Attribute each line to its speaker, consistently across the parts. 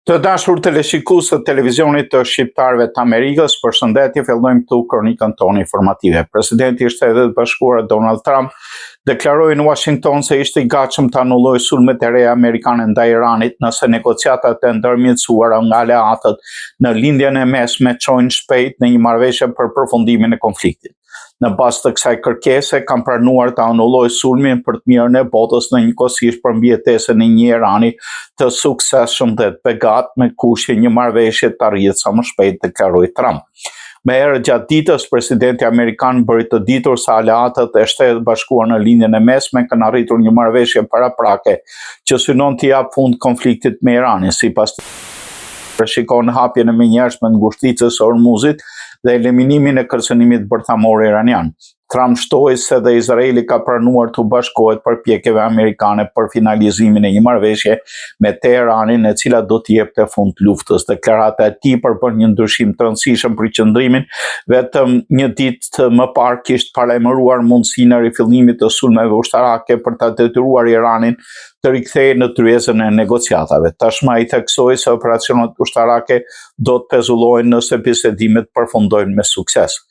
Speaker 1: Të dashur teleshikues të televizionit të shqiptarëve të Amerikës, përshëndetje, fillojmë këtu kronikën tonë informative. Presidenti i Shteteve të Bashkuara Donald Trump deklaroi në Washington se ishte i gatshëm të anullojë sulmet e reja amerikane ndaj Iranit nëse negociatat e ndërmjetësuara nga aleatët në Lindjen e Mesme çojnë shpejt në një marrëveshje për përfundimin e konfliktit. Në bazë të kësaj kërkese, kam pranuar të anulloj sulmin për të mirën e botës në njëkohësisht për mbijetesën e një Irani të suksesshëm dhe të begatë me kusht që një marrëveshje të arrihet sa më shpejt, deklaroi Trump. Më herët gjatë ditës, presidenti amerikan bëri të ditur se aleatët e Shteteve të Bashkuara në Lindjen e Mesme kanë arritur një marrëveshje paraprake që synon t'i japë fund konfliktit me Iranin. Sipas parashikon hapjen e menjëhershme të ngushticës së Hormuzit dhe eliminimin e kërcënimit bërthamor iranian. Trump shtoi se dhe Izraeli ka pranuar t'u bashkohet përpjekjeve amerikane për finalizimin e një marrëveshje me Teheranin, e cila do t'i jepte fund luftës. Deklarata e tij përbën një ndryshim të rëndësishëm për qëndrimin, vetëm një ditë më parë kishte paralajmëruar mundësinë e rifillimit të sulmeve ushtarake për ta detyruar Iranin të rikthehej në tryezën e negociatave. Tashmë ai theksoi se operacionet ushtarake do të pezullohen nëse bisedimet përfundojnë me sukses.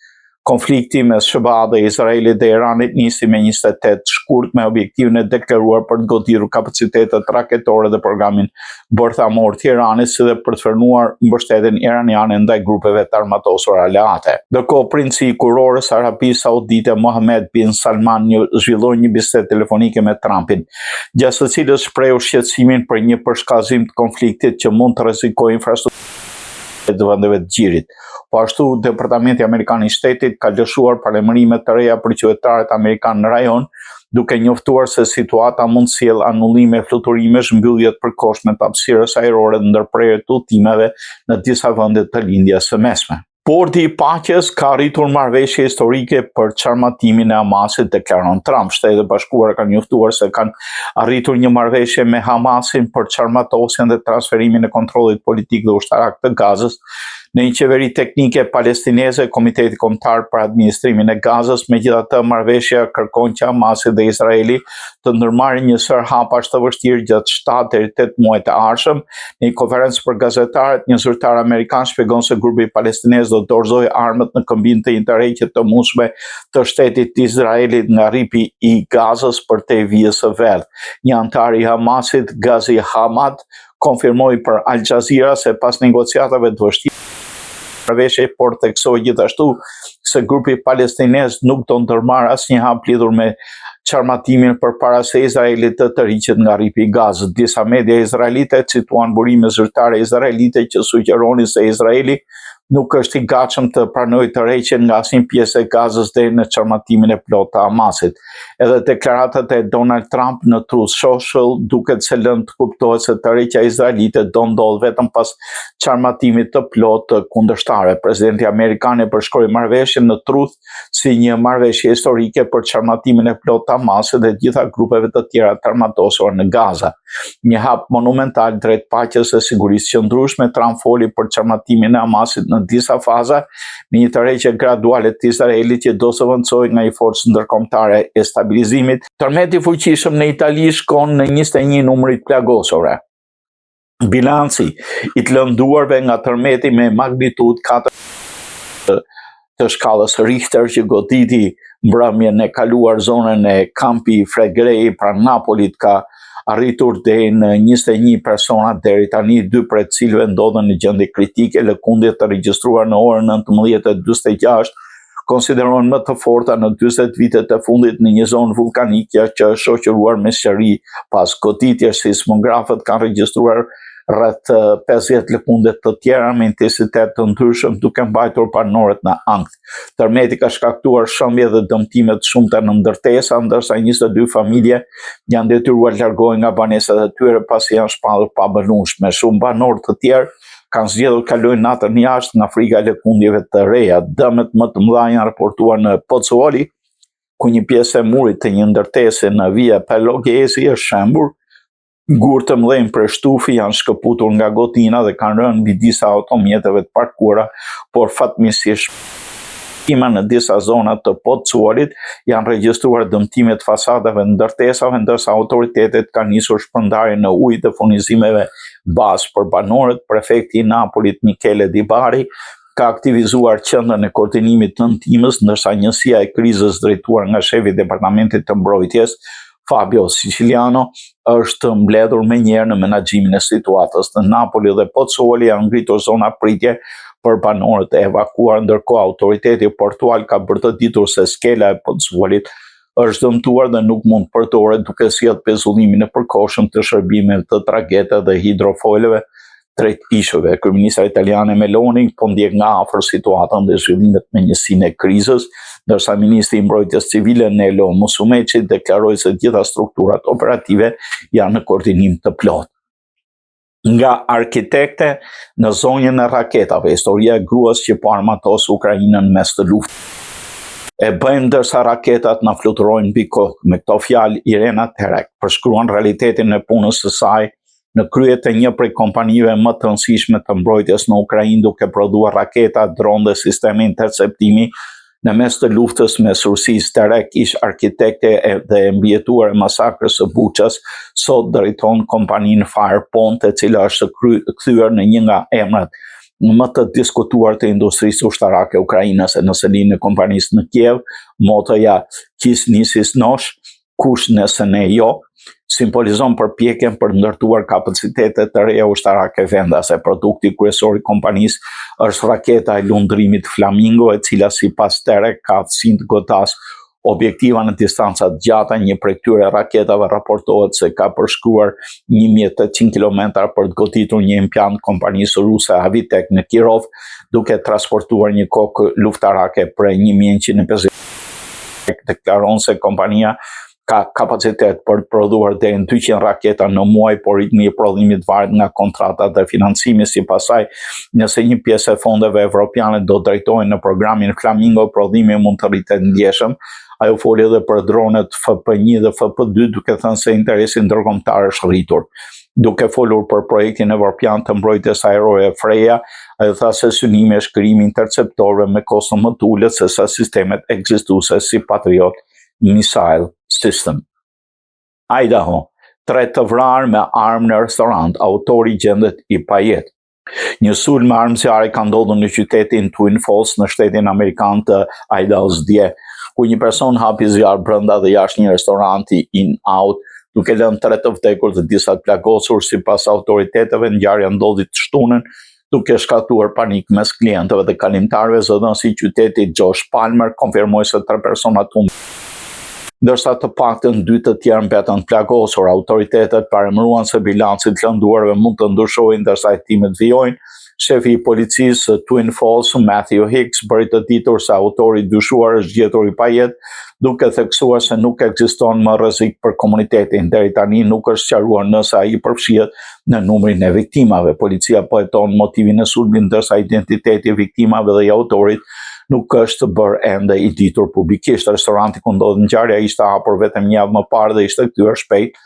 Speaker 1: Konflikti mes SHBA dhe Izraelit dhe Iranit nisi me 28 shkurt me objektivin e deklaruar për të goditur kapacitetet raketore dhe programin bërthamor të Iranit si dhe për të frenuar mbështetjen iraniane ndaj grupeve të armatosura aleate. Ndërkohë, princi i kurorës së Arabisë Saudite Mohammed bin Salman një zhvilloi një bisedë telefonike me Trumpin, gjatë së cilës shprehu shqetësimin për një përshkallëzim të konfliktit që mund të rrezikojë infrastrukturën e vendeve të gjirit. Po ashtu, Departamenti Amerikan i Shtetit ka lëshuar paralajmërime të reja për qytetarët amerikanë në rajon, duke njoftuar se situata mund të sjellë anullime fluturimesh, mbyllje të përkohshme të hapësirës ajrore dhe ndërprerje të udhëtimeve në disa vende të Lindjes së Mesme. Bordi i Paqes ka arritur marrëveshje historike për çarmatimin e Hamasit, deklaron Trump. Shtetet e Bashkuara kanë njoftuar se kanë arritur një marrëveshje me Hamasin për çarmatosjen dhe transferimin e kontrollit politik dhe ushtarak të Gazës në një qeveri teknike palestineze, Komiteti Kombëtar për Administrimin e Gazës. Megjithatë, marrëveshja kërkon që Hamasi dhe Izraeli të ndërmarrin një sërë hapash të vështirë gjatë 7 deri 8 muajt e ardhshëm. Në një konferencë për gazetarët, një zyrtar amerikan shpjegon se grupi palestinez do të dorëzojë armët në këmbim të një tërheqje të mundshme të shtetit të Izraelit nga rripi i Gazës përtej vijës së verdhë. Një anëtar i Hamasit, Ghazi Hamad, konfirmoi për Al Jazeera se pas negociatave të vështira marrëveshje, por theksoi gjithashtu se grupi palestinez nuk do ndërmarrë asnjë hap lidhur me çarmatimin përpara se Izraeli të tërhiqet nga rripi i Gazës. Disa media izraelite cituan burime zyrtare izraelite që sugjeronin se Izraeli nuk është i gatshëm të pranojë tërheqjen nga asnjë pjesë e Gazës deri në çarmatimin e plotë të Hamasit. Edhe deklaratat e Donald Trump në Truth Social duket se lënë të kuptohet se tërheqja izraelite do ndodhë vetëm pas çarmatimit të plotë të kundërshtarëve. Presidenti amerikan e përshkroi marrëveshjen në Truth si një marrëveshje historike për çarmatimin e plotë të Hamasit dhe të gjitha grupeve të tjera të armatosura në Gaza. Një hap monumental drejt paqes dhe sigurisë së qëndrueshme, Trump foli për çarmatimin e Hamasit në disa faza, me një tërheqje graduale të Izraelit që do zëvendësohej nga një forcë ndërkombëtare e stabilizimit. Tërmeti i fuqishëm në Itali shkon në 21 numri i të plagosurve. Bilanci i të lënduarve nga tërmeti me magnitudë 4 të shkallës Richter që goditi mbrëmjen e kaluar zonën e Campi Flegrei pranë Napolit ka arritur deri në 21 persona deri tani, dy prej të cilëve ndodhen në gjendje kritike, lëkundjet të regjistruar në orën 19:46 konsiderohen më të forta në 40 vitet e fundit në një zonë vullkanike që është shoqëruar me seri pas goditjes. Sismografët kanë regjistruar rreth 50 lëkundje të tjera me intensitet të ndryshëm duke mbajtur banorët në ankth. Tërmeti ka shkaktuar shembje dhe dëmtime të shumta në ndërtesa, ndërsa 22 familje janë detyruar të largohen nga banesat e tyre pasi janë shpallur të pabanueshme. Shumë banorë të tjerë kanë zgjedhur të kalojnë natën jashtë nga frika e lëkundjeve të reja. Dëmet më të mëdha janë raportuar në Pozzuoli, ku një pjesë e murit të një ndërtese në Via Paloghesi është shembur. Gurë të mëdhenj prej shtufi janë shkëputur nga godina dhe kanë rënë mbi disa automjeteve të parkuara, por fatmirësisht. Ima në disa zona të Pozzuolit janë regjistruar dëmtime të fasadave ndërtesave, ndërsa autoritetet kanë nisur shpërndarjen e ujit dhe furnizimeve bazë për banorët. Prefekti i Napolit Michele Di Bari ka aktivizuar qendrën e koordinimit të ndihmës, ndërsa njësia e krizës drejtuar nga shefi i Departamentit të Mbrojtjes, Fabio Siciliano, është mbledhur menjëherë në menaxhimin e situatës. Në Napoli dhe Pozzuoli janë ngritur zona pritje për banorët e evakuuar, ndërkohë autoriteti portual ka bërë të ditur se skela e Pozzuolit është dëmtuar dhe nuk mund të përdoret duke sjellë pezullimin e përkohshëm të shërbimeve të trageteve dhe hidrofoileve drejt ishujve. Kryeministrja italiane Meloni po ndjek nga afër situatën dhe zhvillimet me njësinë e krizës, ndërsa ministri i Mbrojtjes Civile Nello Musumeci deklaroi se gjitha strukturat operative janë në koordinim të plotë. Nga arkitekte në zonjën e raketave, historia e gruas që po armatos Ukrainën mes të luftës. E bëjmë ndërsa raketat na fluturojnë mbi kokë. Me këto fjalë Irena Terek përshkruan realitetin e punës së saj në krye të një prej kompanive më të rëndësishme të mbrojtjes në Ukrainë duke prodhuar raketa, dronë dhe sisteme interceptimi në mes të luftës mes Rusisë. Terek, ish arkitekte dhe e mbijetuar e masakrës së Buças, sot drejton kompaninë Fire Point, e cila është kthyer në një nga emrat më të diskutuar të industrisë ushtarake ukrainase në selinë e kompanisë në Kiev, motoja Kis Nisis Nosh, kush nëse ne jo, simbolizon përpjekjen për të ndërtuar kapacitete të reja ushtarake vendase. Produkti kryesor i kompanisë është raketa e lundrimit Flamingo, e cila sipas Terek ka aftësinë të godasë objektiva në distanca të gjata. Një prej këtyre raketave raportohet se ka përshkruar 1800 km për të goditur një impiant kompanisë ruse Avitek në Kirov, duke transportuar një kokë luftarake prej 1150 deklaron se kompania ka kapacitet për të prodhuar deri në 200 raketa në muaj, por ritmi i prodhimit varet nga kontratat dhe financimi. Sipas saj, nëse një pjesë e fondeve evropiane do drejtohen në programin Flamingo, prodhimi mund të rritet ndjeshëm. Ajo foli edhe për dronet FP1 dhe FP2, duke thënë se interesi ndërkombëtar është rritur. Duke folur për projektin evropian të mbrojtjes ajrore Freja, ajo tha se synimi është krijimi i interceptorëve me kosto më të ulët se sa sistemet ekzistuese si Patriot Missile System. Idaho, tre të vrarë me armë në restorant, autori gjendet i pajetë. Një sulm me armë zjarri ka ndodhur në qytetin Twin Falls në shtetin amerikan të Idaho dje, ku një person hapi zjarr brenda dhe jashtë një restoranti In-Out, duke lënë tre të vdekur dhe disa të plagosur. Sipas autoriteteve, ngjarja ndodhi të shtunën, duke shkaktuar panik mes klientëve dhe kalimtarëve. Zëdhënësi i qytetit Josh Palmer konfirmoi se tre persona humbën ndërsa të paktën dy të tjerë mbetën të plagosur. Autoritetet paralajmëruan se bilanci i të lënduarve mund të ndryshojë ndërsa hetimet vijojnë. Shefi i policisë së Twin Falls, Matthew Hicks, bëri të ditur se autori i dyshuar është gjetur i pajetë, duke theksuar se nuk ekziston më rrezik për komunitetin. Deri tani nuk është sqaruar nëse ai përfshihet në numrin e viktimave. Policia po heton motivin e sulmit, ndërsa identiteti i viktimave dhe i autorit nuk është bërë ende i ditur publikisht. Restoranti ku ndodhi ngjarja ishte hapur vetëm një javë më parë dhe ishte kthyer shpejt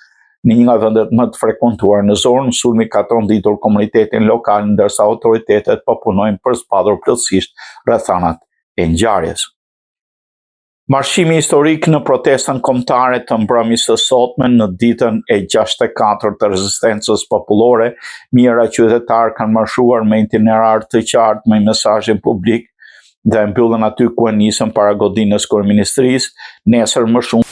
Speaker 1: në një nga vendet më të frekuentuar në zonë. Sulmi ka tronditur komunitetin lokal, ndërsa autoritetet po punojnë për zbardhur plotësisht rrethanat e ngjarjes. Marshimi historik në protestën kombëtare të mbrëmjes së sotme në ditën e 64 të rezistencës popullore, mijëra qytetarë kanë marshuar me itinerar të qartë me mesazhin publik dhe e mbyllën aty ku e nisën para godinës kryeministrisë, nesër më shumë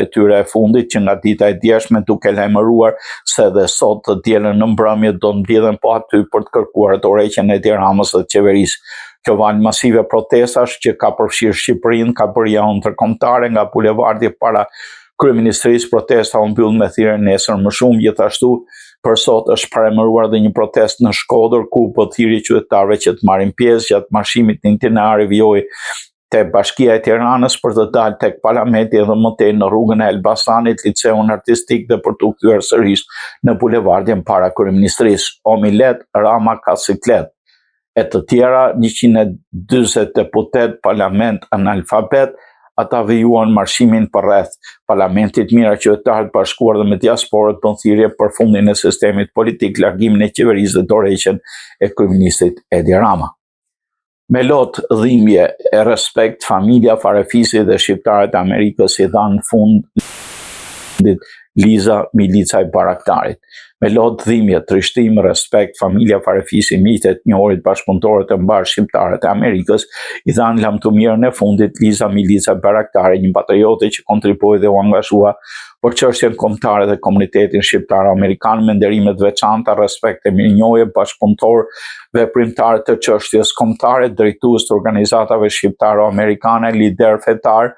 Speaker 1: e tyre e fundit që nga dita e djeshme duke lajmëruar se dhe sot të dielën në mbrëmje do të mblidhen po aty për të kërkuar dorëheqjen e Edi Ramës dhe qeverisë. Kjo valë masive protestash që ka përfshirë Shqipërinë ka bërë jehonë ndërkombëtare nga bulevardi para kryeministrisë protesta u mbyll me thirrje nesër më shumë gjithashtu për sot është paralajmëruar dhe një protestë në Shkodër ku u bë thirrje qytetarëve që të marrin pjesë gjatë marshimit në itinerari vijoi te Bashkia e Tiranës për të dalë tek Parlamenti edhe më tej në rrugën e Elbasanit, Liceun Artistik dhe për t'u kthyer sërish në bulevardin para kryeministrisë. O milet, Rama ka siklet. E të tjera, 140 deputet, parlament analfabet, ata vijuan marshimin përreth parlamentit mijëra qytetarë të bashkuar dhe me diasporët bënë thirrje për fundin e sistemit politik, largimin e qeverisë dhe dorëheqjen e kryeministrit Edi Rama. Me lot, dhimbje e respekt, familja, farefisi dhe shqiptarët e Amerikës i dhanë fundit Liza Milicaj Bajraktarit. Me lot, dhimbje, trishtim, respekt, familja, farefisi, miqtë, të njohurit, bashkëpunëtorët e mbarë shqiptarët e Amerikës i dhanë lamtumirën e fundit Liza Milicaj Bajraktari, një patriote që kontribuoi dhe u angazhua për çështjen kombëtare dhe komunitetin shqiptaro-amerikan me nderime të veçanta, respekt e mirënjohje, bashkëpunëtorë, veprimtarë të çështjes kombëtare, drejtues të organizatave shqiptaro-amerikane, liderë fetarë,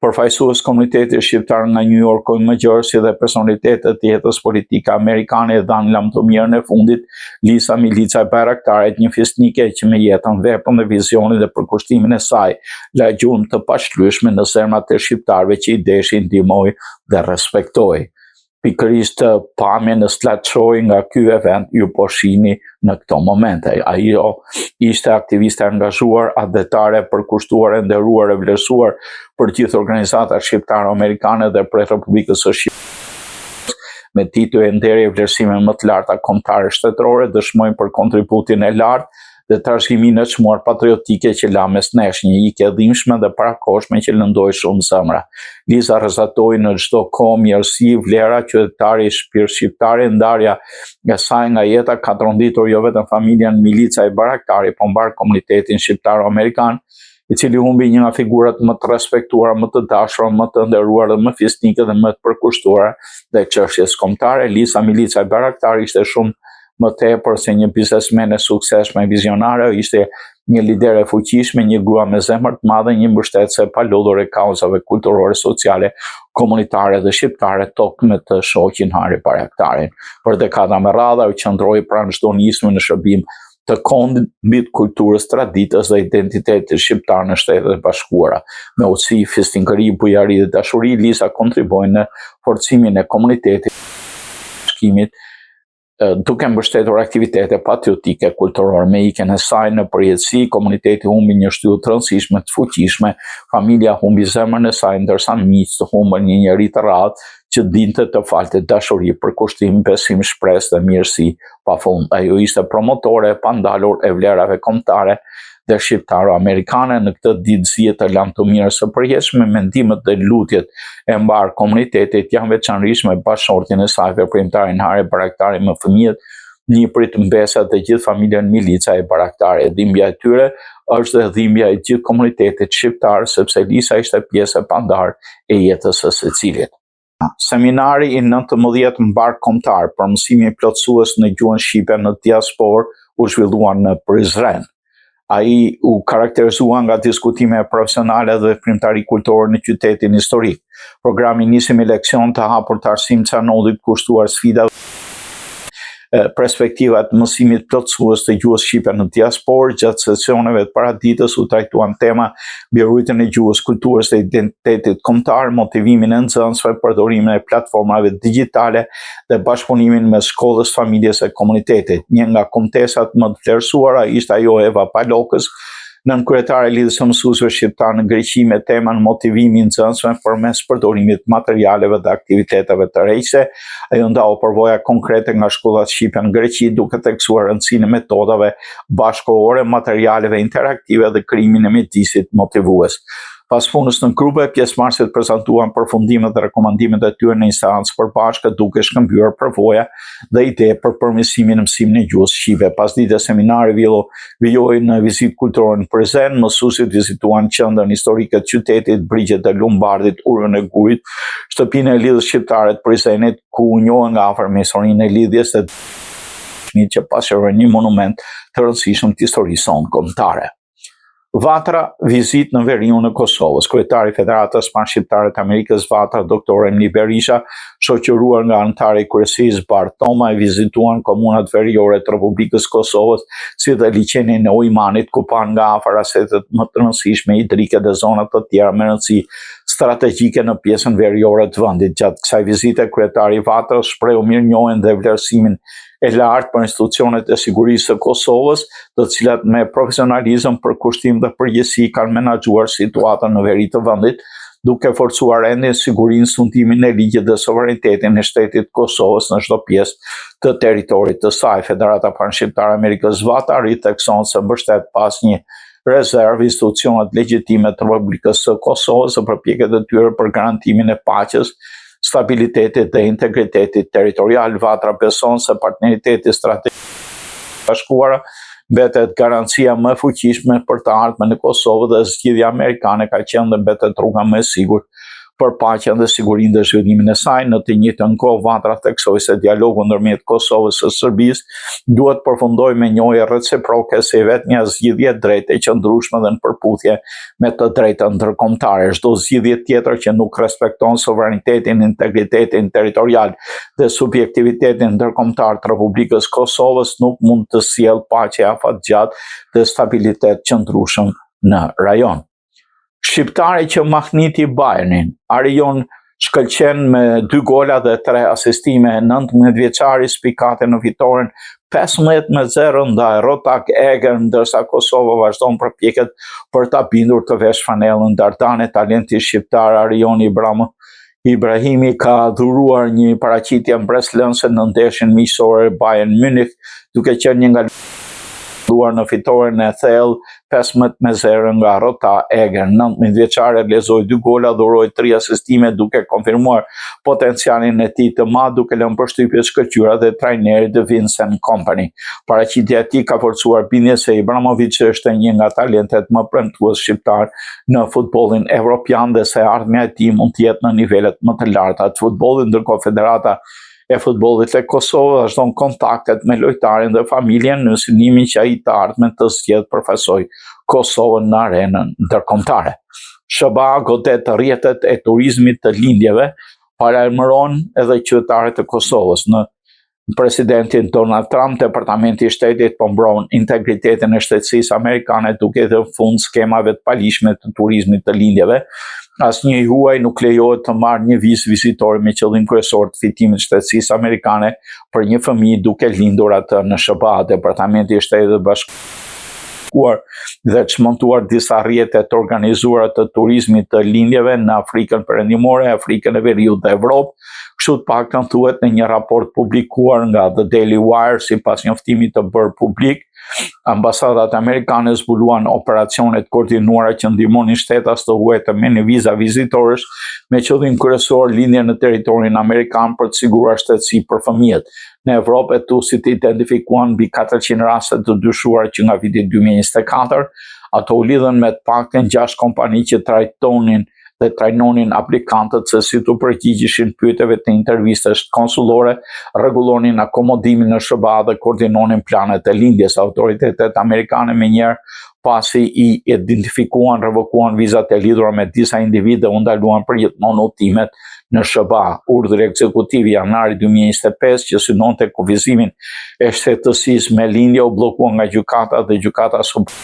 Speaker 1: përfaqësues komunitetit shqiptar nga New Yorku e më gjerë si dhe personalitete të jetës politike amerikane i dhanë lamtumirën e fundit Liza Milicaj Bajraktarit, një fisnike që me jetën, veprën dhe vizionin dhe përkushtimin e saj la gjurmë të pashlyeshme në zemrat e shqiptarëve që i deshi, ndihmoi dhe respektoi. Pikërisht pamje në slide nga ky event ju po shihni në këto momente. Ajo ishte aktiviste e angazhuar, atdhetare, përkushtuar, e nderuar, e vlerësuar për gjithë organizatat shqiptaro-amerikane dhe prej Republikës së Shqipërisë me tituj e nderi e vlerësime më të larta kombëtare shtetërore, dëshmojnë për kontributin e lartë dhe trashëgiminë e çmuar patriotike që la mes nesh, një ikje e dhimbshme dhe parakohshme që lëndoi shumë zemra. Liza rrezatoi në çdo kohë mirësi, vlera, qytetari, shpirt shqiptari, ndarja e saj nga jeta ka tronditur jo vetëm familjen Milicaj Bajraktari, po mbarë komunitetin shqiptaro-amerikan, i cili humbi një nga figurat më të respektuara, më të dashura, më të nderuara dhe më fisnike dhe më të përkushtuara ndaj çështjes kombëtare. Liza Milicaj Bajraktari ishte shumë më tepër se një biznesmene e suksesshme vizionare, ishte një lidere e fuqishme, një grua me zemër të madhe, një mbështetëse e palodhur e kauzave kulturore, sociale, komunitare dhe shqiptare, tok me të shoqin Hari Bajraktarin. Për dekada me radhë, ajo qëndroi pranë çdo nisme në shërbim të kombit, kulturës, traditës dhe identitetit shqiptar në Shtetet e Bashkuara. Me urtësi, fisnikëri, bujari dhe dashuri, Liza kontribuoi në forcimin e komunitetit, bashkimit, duke mbështetur aktivitete patriotike kulturore. Me ikjen e saj në përjetësi, komuniteti humbi një shtyllë të rëndësishme, të fuqishme, familja humbi zemrën e saj, ndërsa miqtë humbën një njeri të rrallë që dinte të falte dashuri, përkushtim, besim, shpresë dhe mirësi pa fund. Ajo ishte promotore e pandalur e vlerave kombëtare dhe shqiptaro-amerikane në këtë ditë zie të lamtumirës së përjetshme, mendimet dhe lutjet e mbarë komunitetit janë veçanërisht me bashkëshortin e saj, veprimtarin Hari Bajraktari me fëmijët, nipërit, mbesat dhe gjithë familjen Milicaj Bajraktari. Dhimbja e tyre është dhe dhimbja e gjithë komunitetit shqiptar, sepse Lisa ishte pjesë e pandarë e jetës së secilit. Seminari i 19 mbarëkombëtar për mësimin plotësues në gjuhën shqipe në diasporë u zhvillua në Prizren. Ai u karakterizua nga diskutime profesionale dhe veprimtari kulturore në qytetin historik. Programi nisi me leksion të hapur të Arsim Canollit kushtuar sfidave perspektivat e mësimit plotësues të gjuhës shqipe në diasporë, gjatë sesioneve të paraditës u trajtuan tema mbi ruajtjen e gjuhës, kulturës dhe identitetit kombëtar, motivimin e nxënësve, përdorimin e platformave digjitale dhe bashkëpunimin mes shkollës, familjes e komunitetit. Një nga kumtesat më të vlerësuara ishte ajo e Eva Palokës, nënkryetare e Lidhjes së Mësuesve Shqiptarë në Greqi me temën Motivimi i nxënësve përmes përdorimit të materialeve dhe aktiviteteve tërheqëse. Ajo ndau përvoja konkrete nga shkollat shqipe në Greqi, duke theksuar rëndësinë e metodave bashkëkohore, materialeve interaktive dhe krijimin e mjedisit motivues. Pas punës në grupe, pjesëmarrësit prezantuan përfundimet dhe rekomandimet e tyre në një seancë të përbashkët duke shkëmbyer përvoja dhe ide për përmirësimin e mësimit në gjuhës shqipe. Pasdite seminari villo vijoi në vizitë kulturore në Prizren, mësuesit vizituan qendrën historike të qytetit, brigjet e Lumbardhit, Urën e Gurit, shtëpinë e Lidhjes Shqiptare të Prizrenit, ku u njohën nga afër me historinë e lidhjes dhe që pasqyrojnë një monument të rëndësishëm të historisë sonë kombëtare. Vatra, vizitë në veriun e Kosovës. Kryetari i Federatës Panshqiptare të Amerikës Vatra, Dr. Emni Berisha, shoqëruar nga anëtari i kryesisë Bardh Toma, e vizituan komunat veriore të Republikës së Kosovës, si dhe liqenin e Ujmanit, ku panë nga afër asetet më të rëndësishme hidrike dhe zona të tjera me rëndësi strategjike në pjesën veriore të vendit. Gjatë kësaj vizite, kryetari i Vatrës shprehu mirënjohjen dhe vlerësimin e lartë për institucionet e sigurisë së Kosovës, të cilat me profesionalizëm, përkushtim dhe përgjegjësi kanë menaxhuar situatën në veri të vendit, duke forcuar rendin, sigurinë, sundimin e ligjit dhe sovranitetin e shtetit të Kosovës në çdo pjesë të territorit të saj. Federata Panshqiptare e Amerikës Vatra rithekson se mbështet pas një. rezervë institucionet legjitime të Republikës së Kosovës dhe përpjekjet e tyre për garantimin e paqes, stabilitetit dhe integritetit territorial. Vatra beson se partneriteti strategjik Bashkuara mbetet garancia më e fuqishme për të ardhmen e Kosovës dhe zgjidhja amerikane ka qenë dhe mbetet rruga më e sigurt për paqen dhe sigurinë dhe zhvillimin e saj. Në të njëjtën kohë, Vatra theksoi se dialogu ndërmjet Kosovës e Serbisë duhet të përfundojë me njohje reciproke si e vetmja zgjidhje e drejtë e qëndrueshme dhe në përputhje me të drejtën ndërkombëtare. Çdo zgjidhje tjetër që nuk respekton sovranitetin, integritetin territorial dhe subjektivitetin ndërkombëtar të Republikës Kosovës nuk mund të sjellë paqe afatgjatë dhe stabilitet qëndrueshëm në rajon. Shqiptari që mahniti Bayernin, Arijon shkëlqen me 2 gola dhe 3 asistime, 19 vjeçari spikati në fitoren 15-0 ndaj Rottach Egern, ndërsa Kosova vazhdon përpjekjet për ta bindur të vesh fanellën Dardane, talenti shqiptar Arijon Ibrahim Ibrahimi ka dhuruar një paraqitje mbresëlënëse në ndeshjen miqësore Bayern Munich, duke qenë një nga duar në fitoren e thellë 15-0 nga Rottach Egern. 19 vjeçari realizoi 2 gola, dhuroi 3 asistime duke konfirmuar potencialin e tij të madh, duke lënë përshtypje të shkëlqyera dhe trajnerit Vincent Kompany. Paraqitja e tij ka forcuar bindjen se Ibrahimovic është një nga talentet më premtues shqiptar në futbollin evropian dhe se ardhmja e tij mund të jetë në nivelet më të larta të futbollit, ndërkohë Federata e Futbollit e Kosovës vazhdon kontaktet me lojtarin dhe familjen në synimin që ai të ardhmen të zgjedhë përfaqësojë Kosovën në arenën ndërkombëtare. SHBA godet rrjetet e turizmit të lindjeve, paralajmëron edhe qytetarët e Kosovës në presidentin Donald Trump, Departamenti i Shtetit po mbron integritetin e shtetësisë amerikane duke i dhënë fund skemave të paligjshme të turizmit të lindjeve. Asnjë i huaj nuk lejohet të marrë një vizë vizitori me qëllim kryesor të fitimit të shtetësisë amerikane për një fëmijë duke lindur atë në SHBA. Departamenti i Shtetit të Bashkuar dhe çmontuar disa rrjete të organizuara të turizmit të lindjeve në Afrikën Perëndimore, Afrikën e Veriut dhe Evropë. Kështu të paktën thuhet në një raport publikuar nga The Daily Wire, sipas njoftimit të bërë publik, ambasadat amerikane zbuluan operacione të koordinuara që ndihmonin shtetas të huaj të merrnin viza vizitorësh me qëllim kryesor lindjen në territorin amerikan për të siguruar shtetësi për fëmijët. Në Evropë, hetuesit identifikuan mbi 400 raste të dyshuara që nga viti 2024. Ato u lidhën me të paktën 6 kompani që trajtonin dhe trajnonin aplikantët se si t'u përgjigjeshin pyetjeve të intervistës konsullore, rregullonin akomodimin në SHBA dhe koordinonin planet e lindjes. Autoritetet amerikane menjëherë pasi i identifikuan, revokuan vizat e lidhura me disa individë dhe u ndaluan përgjithmonë udhëtimet në SHBA. Urdhri ekzekutiv i janarit 2025 që synonte kufizimin e shtetësisë me lindje u bllokua nga gjykata dhe gjykata supreme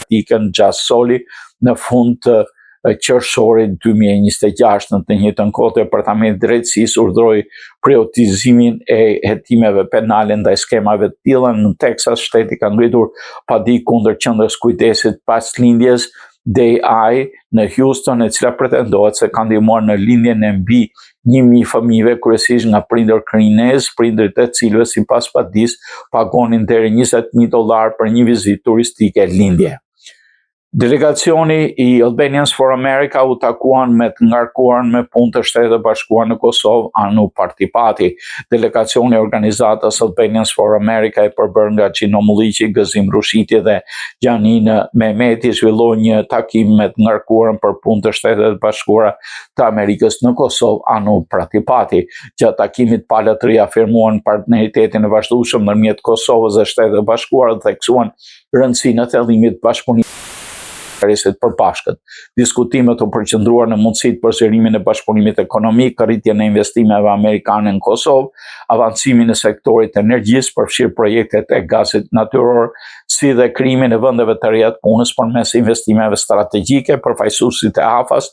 Speaker 1: Just Soli në fund të qershorit 2026. Në të njëjtën kohë, Departamenti i Drejtësisë urdhëroi prioritizimin e hetimeve penale ndaj skemave të tilla. Në Texas, shteti ka ngritur padi kundër qendrës kujdesit pas lindjes Day Eye në Houston, e cila pretendohet se ka ndihmuar në lindjen e mbi 1000 fëmijëve, kryesisht nga prindër kinezë, prindërit e cilëve sipas padisë pagonin deri 20.000 dollar për një vizitë turistike lindje. Delegacioni i Albanians for America u takuan me të ngarkuarën me punë të Shteteve të Bashkuara në Kosovë, Anu Partipati. Delegacioni i organizatës Albanians for America e përbërë nga Xhino Mulliqi, Gëzim Rushiti dhe Janina Mehmeti zhvilloi një takim me të ngarkuarën për punë të Shteteve të Bashkuara të Amerikës në Kosovë, Anu Pratipati. Gjatë takimit palët riafirmuan partneritetin e vazhdueshëm ndërmjet Kosovës dhe Shteteve të Bashkuara dhe theksuan rëndësinë e thellimit të bashkëpunimit interesit të përbashkët. Diskutimet u përqendruan në mundësitë për zgjerimin e bashkëpunimit ekonomik, rritjen e investimeve amerikane në Kosovë, avancimin e sektorit të energjisë, përfshirë projektet e gazit natyror, si dhe krijimin e vendeve të reja të punës përmes investimeve strategjike. Përfaqësuesit e AFA-s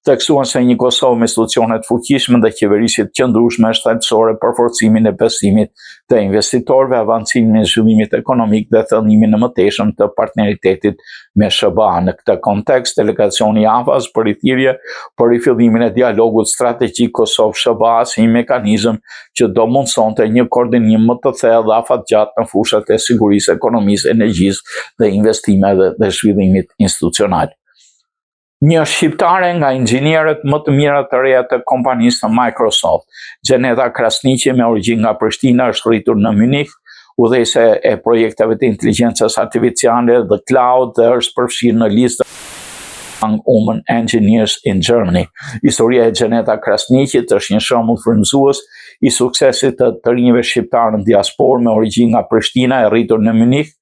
Speaker 1: theksuan se një Kosovë me institucione të fuqishme dhe qeverisje të qëndrueshme është thelbësore për forcimin e besimit të investitorëve, avancimin e zhvillimit ekonomik dhe thellimin e mëtejshëm të partneritetit me SHBA. Në këtë kontekst, delegacioni i AFA-s bëri thirrje për rifillimin e dialogut strategjik Kosovë-SHBA si një mekanizëm që do mundësonte një koordinim më të thellë dhe afatgjatë në fushat e sigurisë, ekonomisë, energjisë dhe investimeve dhe zhvillimit institucional. Një shqiptare nga inxhinierët më të mira të reja të kompanisë së Microsoft, Xheneta Krasniqi me origjinë nga Prishtina është rritur në Munich, udhëheqëse e projekteve të inteligjencës artificiale dhe cloud dhe është përfshirë në listën Young Women Engineers in Germany. Historia e Xheneta Krasniqit është një shembull frymëzues i suksesit të të rinjve shqiptarë në diasporë me origjinë nga Prishtina e rritur në Munich.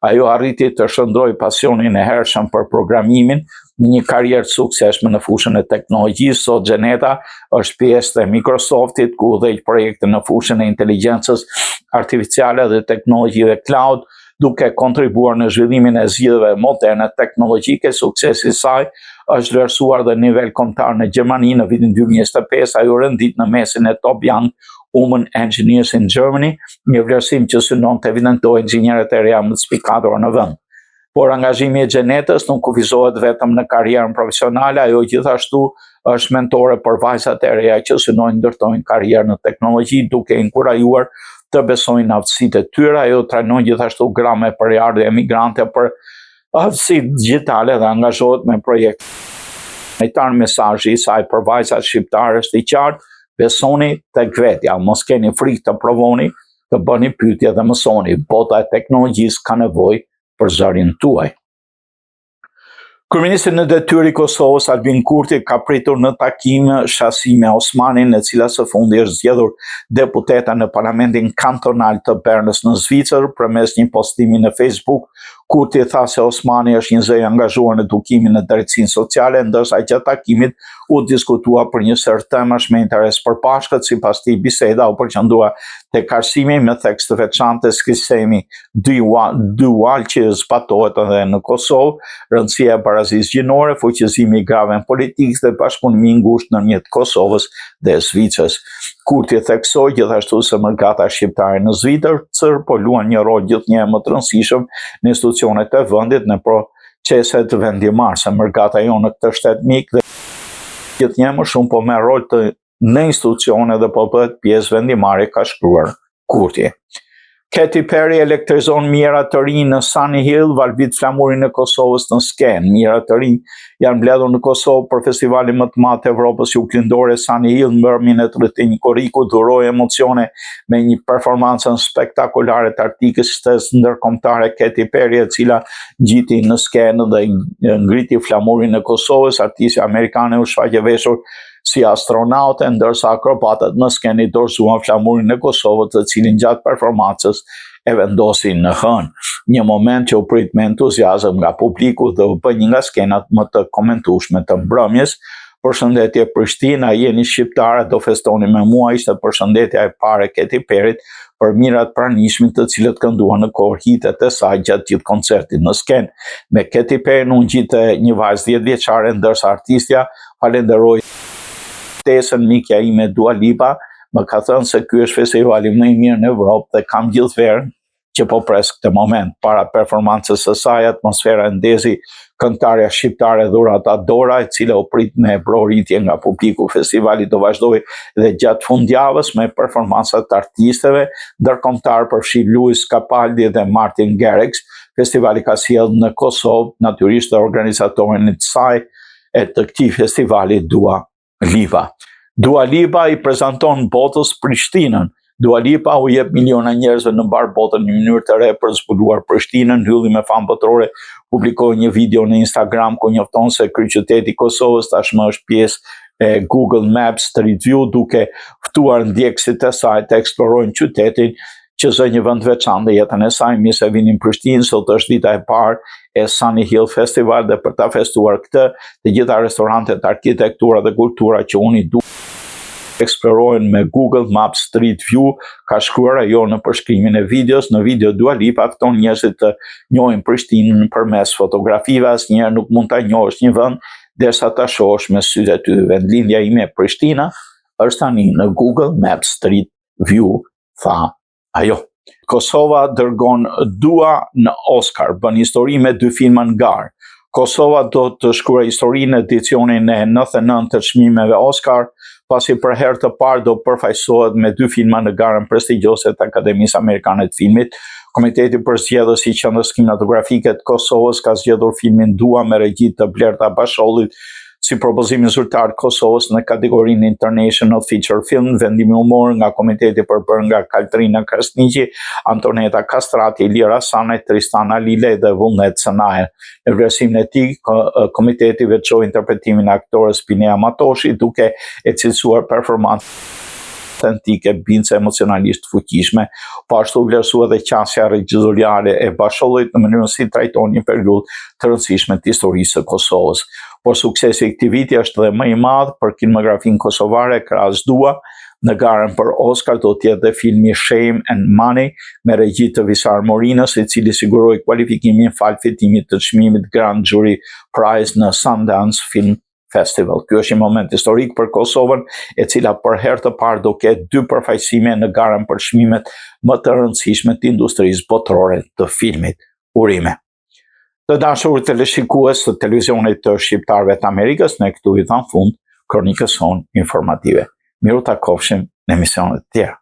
Speaker 1: Ajo arriti të shndërrojë pasionin e hershëm për programimin në një karrierë të suksesshme në fushën e teknologjisë. Sot Xheneta është pjesë e Microsoftit, ku udhëheq projekte në fushën e inteligjencës artificiale dhe teknologjive cloud, duke kontribuar në zhvillimin e zgjidhjeve moderne teknologjike. Suksesi i saj është vlerësuar dhe në nivel kombëtar në Gjermani në vitin 2025, ajo u rendit në mesin e Top Young Women Engineers in Germany, një vlerësim që synon të evidentojë inxhinierët e reja më të spikatura në vend. Por angazhimi i Xhenetës nuk kufizohet vetëm në karrierën profesionale, ajo gjithashtu është mentore për vajzat e reja që synojnë ndërtojnë karrierë në teknologji, duke inkurajuar të besojnë në aftësitë e tyre. Ajo trajnon gjithashtu gra me prejardhje emigrante për aftësitë digjitale dhe angazhohet me projekte. Humanitar mesazhi i saj për vajzat shqiptare është i qartë, besoni tek vetja, mos keni frikë të provoni, të bëni pyetje dhe mësoni. Bota e teknologjisë ka nevojë për zërin tuaj. Kryeministri në detyrë i Kosovës, Albin Kurti, ka pritur në takim Shasime Osmanin, e cila së fundi është zgjedhur deputete në Parlamentin Kantonal të Bernës në Zvicër, përmes një postimi në Facebook, Kurti tha se Osmani është një zë i angazhuar në edukimin e drejtësinë sociale, ndërsa gjatë takimit u diskutua për një sërë temash me interes përbashkët, sipas tij biseda u përqendrua tek arsimi me theks të veçantë te sistemi dual që zbatohet edhe në Kosovë, rëndësia e barazisë gjinore, fuqizimi i grave në politikë dhe bashkëpunimi i ngushtë ndërmjet Kosovës dhe Zvicrës. Kurti theksoi gjithashtu se mërgata shqiptare në Zvicër po luan një rol gjithnjë e më të rëndësishëm në institucionet e vendit në proceset vendimmarrëse. Mërgata jonë në këtë shtet mik dhe gjithnjë më shumë po merr rol të në institucione dhe po bëhet pjesë vendimmarrje, ka shkruar Kurti. Katy Perry elektrizon mijëra të rinj në Sunny Hill, valvit flamurin e Kosovës në skenë. Mijëra të rinj janë mbledhur në Kosovë për festivalin më të madh të Evropës Juglindore Sunny Hill mbrëmjen e 31 korrikut dhuroi emocione me një performancën spektakolare të artistes ndërkombëtare Katy Perry, e cila ngjiti në skenë dhe ngriti flamurin e Kosovës. Artistja amerikane u shfaq e veshur si astronaute, ndërsa akrobatët në skenë i dorëzuan flamurin e Kosovës, të cilin gjatë performancës e vendosi në hënë. Një moment që u prit me entuziazëm nga publiku dhe u bë një nga skenat më të komentueshme të mbrëmjes. Përshëndetje Prishtina, jeni shqiptarë, do festoni me mua, ishte përshëndetja e parë e Katy Perryt për mijëra të pranishmit të cilët kënduan në kor hitet e saj gjatë gjithë koncertit në skenë. Me Katy Perryn u ngjit një vajzë 10 vjeçare, ndërsa artistja falenderoi ftesën mikja ime Dua Lipa, më ka thënë se ky është festivali më i mirë në Evropë dhe kam gjithë verën që po pres këtë moment. Para performancës së saj, atmosfera e ndezi këngëtarja shqiptare Dhurata Dora, e cila u prit me brohoritje nga publiku. Festivali do vazhdojë dhe gjatë fundjavës me performancat të artistëve ndërkombëtarë përfshi Lewis Capaldi dhe Martin Garrix. Festivali ka sjellë në Kosovë natyrisht dhe organizatorin e saj e të këtij festivali Dua Lipa. Dua Lipa i prezanton botës Prishtinën. Dua Lipa u jep miliona njerëzve në mbarë botën një mënyrë të re për të zbuluar Prishtinën. Ylli me famë botërore publikoi një video në Instagram ku njofton se kryeqyteti i Kosovës tashmë është pjesë e Google Maps Street View duke ftuar ndjekësit e saj të eksplorojnë qytetin që zë një vend të veçantë në jetën e saj, mirë se vini në Prishtinë, sot është dita e parë e Sunny Hill Festival dhe për ta festuar këtë, të gjitha restorantet, arkitektura dhe kultura që unë i dua eksplorohen me Google Maps Street View, ka shkruar ajo në përshkrimin e videos. Në video Dua Lipa fton njerëzit të njohin Prishtinën përmes fotografive, asnjëherë nuk mund ta njohësh një vend. derisa ta shohësh me sytë e ty. Vendlindja ime Prishtina është tani në Google Maps Street View, tha ajo. Kosova dërgon Dua në Oscar, bën histori me dy filma në garë. Kosova do të shkruajë histori në edicionin e 99 të çmimeve Oscar, pasi për herë të parë do përfaqësohet me dy filma në garën prestigjioze të Akademisë Amerikane të Filmit. Komiteti përzgjedhës i Qendrës Kinematografike të Kosovës ka zgjedhur filmin Dua me regji të Blerta Bashollit si propozimin zyrtar të Kosovës në kategorinë International Feature Film. Vendimi u mor nga komiteti i përbërë nga Kaltrina Krasniqi, Antoneta Kastrati, Ilir Hasanaj, Tristan Alilaj dhe Vullnet Sanaja. Në vlerësimin e tij, komiteti veçoi interpretimin e aktores Pinea Matoshi, duke e cilësuar performancën autentike, bindëse emocionalisht të fuqishme, po ashtu u vlerësua edhe qasja regjizoriale e Bashollit në mënyrën si trajton një periudhë të rëndësishme të historisë së Kosovës. Por suksesi i këtij viti është dhe më i madh për kinematografinë kosovare krahas Dua, në garën për Oscar do të jetë dhe filmi Shame and Money me regji të Visar Morinës, i cili siguroi kualifikimin falë fitimit të çmimit Grand Jury Prize në Sundance Film Festival. Ky është një moment historik për Kosovën, e cila për herë të parë do ketë dy përfaqësime në garën për çmimet më të rëndësishme të industrisë botërore të filmit. Urime. Të dashur teleshikues të televizionit të shqiptarëve të Amerikës, ne këtu i dhamë fund kronikës sonë informative. Miru takofshim në emisionet të tjera.